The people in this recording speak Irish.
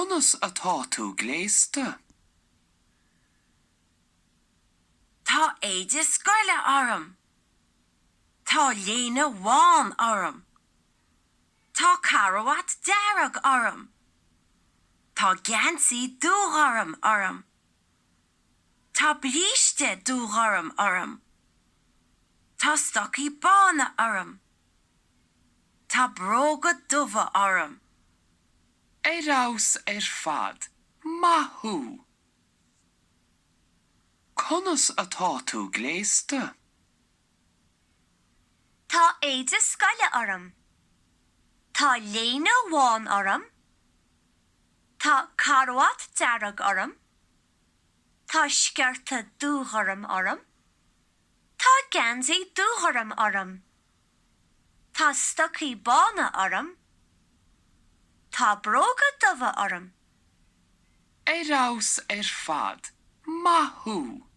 Conas atá tú gléasta? Tá éide scoile orm. Tá léine bhán orm. Tá carbhat dearg orm. Tá geansaí dúghorm orm. Tá bríste dúghorm orm. Tá stocaí bána orm. Tá bróga dubha orm. Ar fheabhas ar fad, maith thú! Conas atá tú gléasta? Tá éide scoile orm. Tá léine bhán orm. Tá carbhat dearg orm. Tá sciorta dúghorm orm. Tá geansaí dúghorm orm. Tá stocaí bána orm. Tá bróga dubha orm. Ar fheabhas ar fad, maith thú!